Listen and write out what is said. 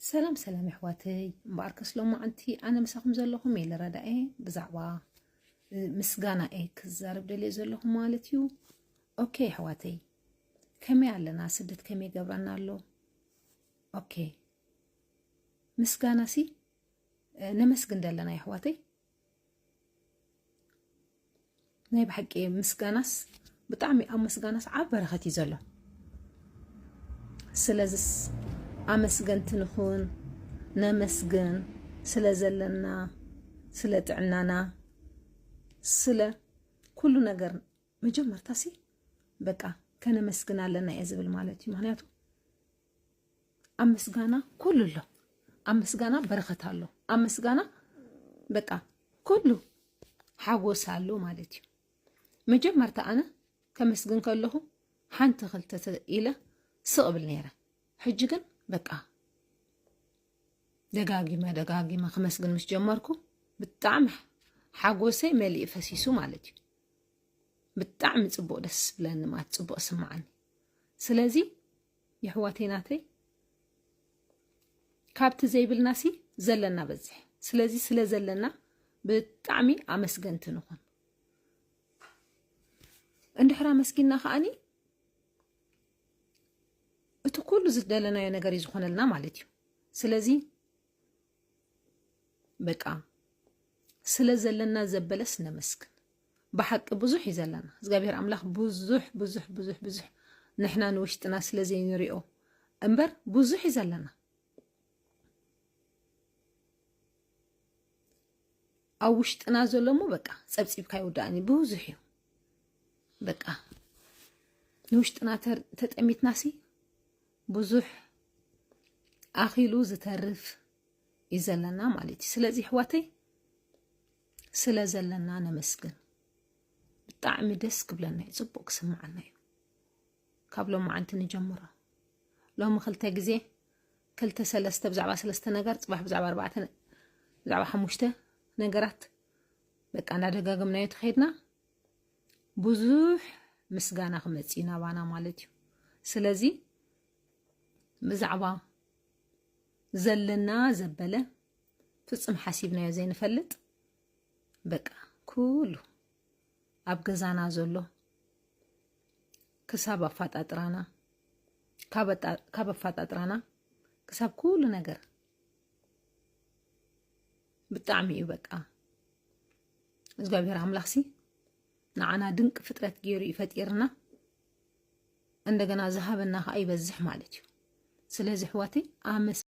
ሰላም ሰላም ኣሕዋተይ፣ እምበኣርከስ ሎማዓንቲ ኣነ ምሳኹም ዘለኹ ሜሊ ረዳኤ ብዛዕባ ምስጋና እየ ክዛረብ ደልየ ዘለኹ ማለት እዩ። ኦኬ ኣሕዋተይ፣ ከመይ ኣለና? ስደት ከመይ ገብረና ኣሎ? ኦኬ፣ ምስጋና ሲ ነመስግን ደለና ኣሕዋተይ። ናይ ብሓቂ ምስጋናስ ብጣዕሚ ኣብ ምስጋናስ ዓብ በረኸት እዩ ዘሎ። ስለዚስ ኣመስገንቲ ንኹን፣ ነመስግን ስለ ዘለና፣ ስለ ጥዕናና፣ ስለ ኩሉ ነገር። መጀመርታ ሲ በቃ ከነመስግን ኣለና እየ ዝብል ማለት እዩ። ምክንያቱ ኣብ ምስጋና ኩሉ ኣሎ። ኣብ ምስጋና በረኸት ኣሎ። ኣብ ምስጋና በቃ ኩሉ ሓጎስ ኣሎ ማለት እዩ። መጀመርታ ኣነ ከመስግን ከለኹ ሓንቲ ክልተ ኢለ ስቕ እብል ነይረ። ሕጂ ግን በቃ ደጋጊመ ደጋጊመ ክመስግን ምስ ጀመርኩ ብጣዕሚ ሓጎሰይ መሊእ ፈሲሱ ማለት እዩ። ብጣዕሚ ጽቡቕ ደስ ብለኒ ማለት ጽቡቕ ስምዓኒ። ስለዚ የሕዋተይ ናተይ ካብቲ ዘይብልና ሲ ዘለና በዝሕ። ስለዚ ስለ ዘለና ብጣዕሚ ኣመስገንቲ ንኹን። እንድሕር ኣመስጊንና ከኣኒ እቲ ኩሉ ዝደለናዮ ነገር እዩ ዝኾነልና ማለት እዩ። ስለዚ በቃ ስለ ዘለና ዘበለስ ነመስግን። ብሓቂ ብዙሕ እዩ ዘለና። እግዚኣብሔር ኣምላኽ ብዙሕ ብዙሕ ብዙሕ ብዙሕ ንሕና ንውሽጥና ስለ ዘይንሪኦ እምበር ብዙሕ እዩ ዘለና። ኣብ ውሽጥና ዘሎ እሞ በቃ ጸብጺብካ ይውዳእኒ ብዙሕ እዩ። በቃ ንውሽጥና ተር- ተጠሚትና ሲ ብዙሕ ኣኺሉ ዝተርፍ እዩ ዘለና ማለት እዩ። ስለዚ ኣሕዋተይ ስለ ዘለና ነመስግን። ብጣዕሚ ደስ ክብለና እዩ፣ ጽቡቕ ክስምዓና እዩ። ካብ ሎማዓንቲ ንጀምሮ። ሎሚ ክልተ ግዜ ክልተ ሰለስተ ብዛዕባ ሰለስተ ነገር፣ ጽባሕ ብዛዕባ ኣርባዕተ ነ- ብዛዕባ ሓሙሽተ ነገራት በቃ እናደጋገምናዮ ተኸድና ብዙሕ ምስጋና ክመጽእ እዩ ናባና ማለት እዩ። ስለዚ ብዛዕባ ዘለና ዘበለ ፍጹም ሓሲብናዮ ዘይንፈልጥ በቃ ኩሉ ኣብ ገዛና ዘሎ ክሳብ ኣፋጣጥራና ካብ ኣጣ- ካብ ኣፋጣጥራና ክሳብ ኩሉ ነገር ብጣዕሚ እዩ በቃ እግዚኣብሔር ኣምላኽሲ ንዓና ድንቂ ፍጥረት ገይሩ እዩ ፈጢርና። እንደገና ዝሃበና ከዓ ይበዝሕ ማለት እዩ። ስለዚ ኣሕዋተይ ኣመስ